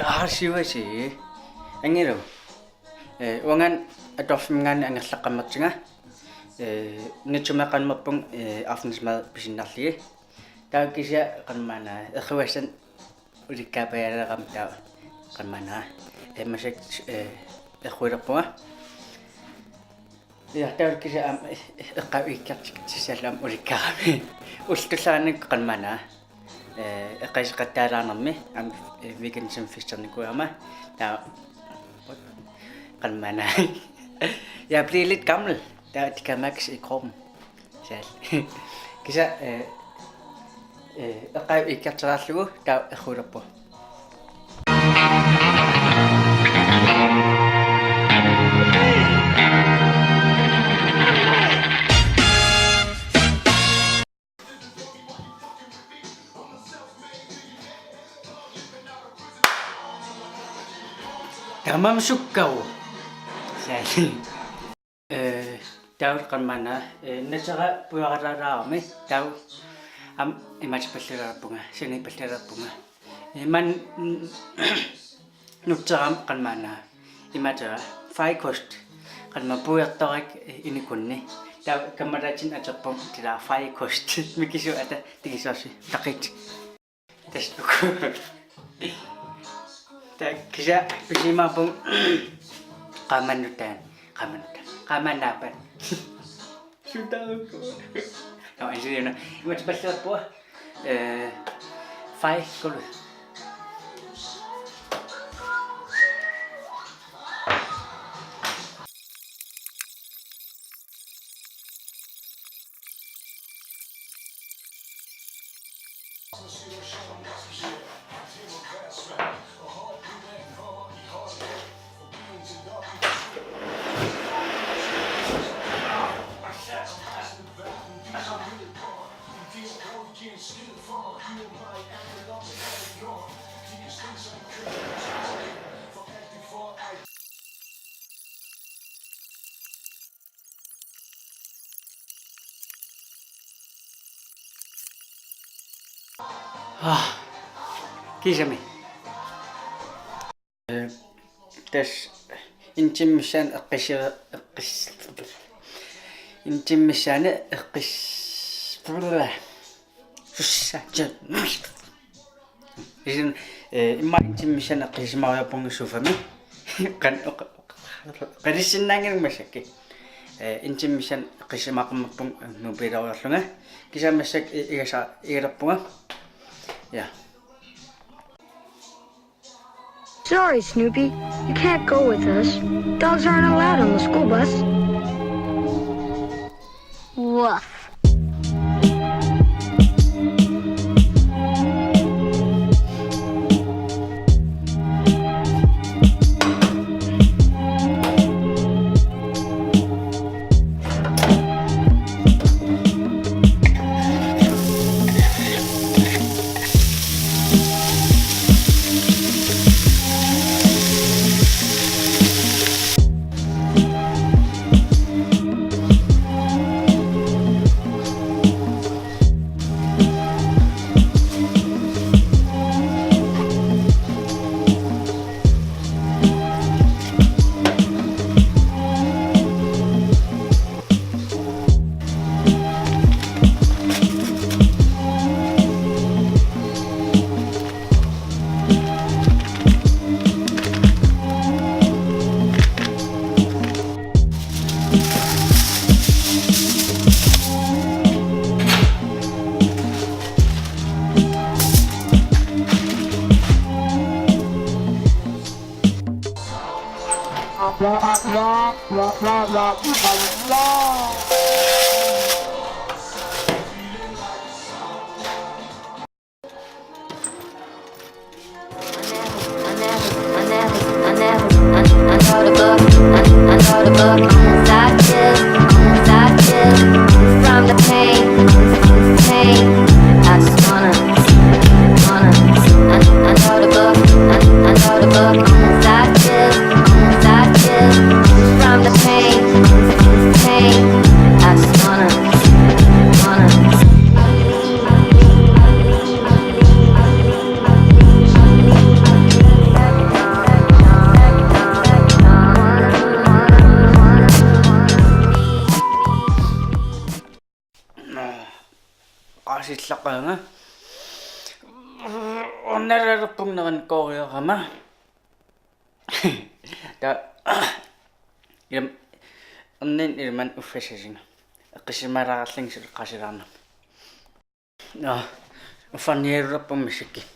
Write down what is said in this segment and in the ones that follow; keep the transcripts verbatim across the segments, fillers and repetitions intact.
Aasiuasi. Angilu. Eh, uangaana atorfimminngaanniit angerlaqqammerpunga. Eh, Nettomeeqqammerpunga, eh, aftensmad pisinnarlugit. Taava kisianni qanormaanna, eh, erruassan ulikkaapajaleramik taava qanormaanna, eh, massakkut, eh, erruilerpunga. Ja, taava kisianni aamma, eh, eh, eqqaavik iikkiartitsissallugu aamma ulikkaarami. Ullut tulleriinnakkut qanormaanna, eh, eqqaaseqattaalaarnermi aamma, eh, weekendimi festernikuugama. Taava qanormaanna. Jeg er blevet lidt gammel. Taava det kan mærkes i kroppen. Sal. Kisianni, eh, eh, eqqaavik iikkiartitseriarlugu taava erruilerpunga. Tamanna sukkaru. Sal. Eh, taava qanormaanna, eh, nasera puioralaarami, taava aamma imaatipallalaareerpunga, saniipallalaareerpunga. Eh, maanna, mm, nutserama qanormaanna, imaattoq, fajrkost, qanormaanna puiortorik, eh, inikunni. Taava kammalaatinneq atorpunga, tila fajrkost, mikisuata, tikisoorsi, taqit. Tassa uku. Taava kisianni pisimaarpunga qaamannuttaa, qaamannuttaa, qaamannaappaa. Sutaruku. Nå, en siliuna. Imaatipallalaareerpunga. Eh, fajrkost. Ah, kiisami. Eh, tassa en time missaani eqqissi-, eqqis-, en time missaani eqqis-, sussa-, tja-, isin, eh, immaqa en time missaani eqqissisimaariarpunga sofami. Qan-, oq-, oq-, qalissinnaannginnama massakkut. Eh, en time missaani eqqissisimaaqimmerpunga, eh, mobiileriarlunga. Kisianni massakkut i-, igasa-, igalerpunga. Ja. Sorry, Snoopy. You can't go with us. Dogs aren't allowed on the school bus. Woof. Neran kooriorama. Ta ilam annin ilman uffassasinga. Eqqissimalaarlunga suleqqasilaarnermi. Nå, uffarnialerpunga massakkut.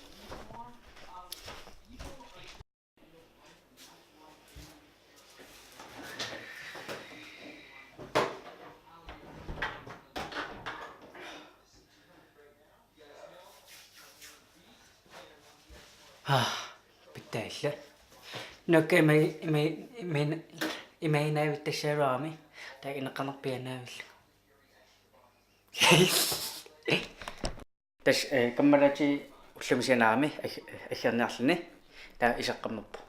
Ah, pitsaalla. Nokka ima, ima, ima, imaannaavittassaagaluarami. Taava ineqqanerpiaannaavillugu. Tassa, eh, kammalaatit ullumi sianerami ag-, aggerniarluni. Taava iseqqammerpoq.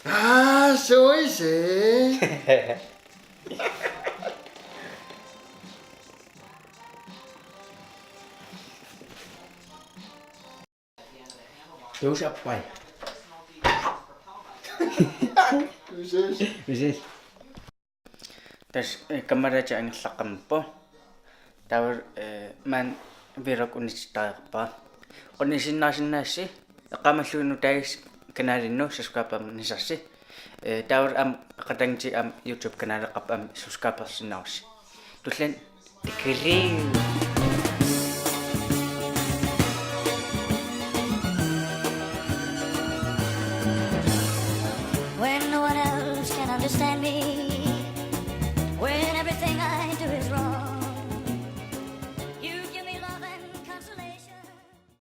Ah, så I see. Tuusi appai. Vises. Vises. Tassa, eh, kammalaatit angerlaqqammerput. Taava, eh, maani vlog unitsitariaqarpara. Qunnisinnaasinnaagassi, eqqaamalluinnarlugu taava kanalinnut subscribernisassi. Eh, taava aamma qatangti aamma YouTube kanaleqarpoq aamma subscribersinnaagussi. Tulliani takuss'.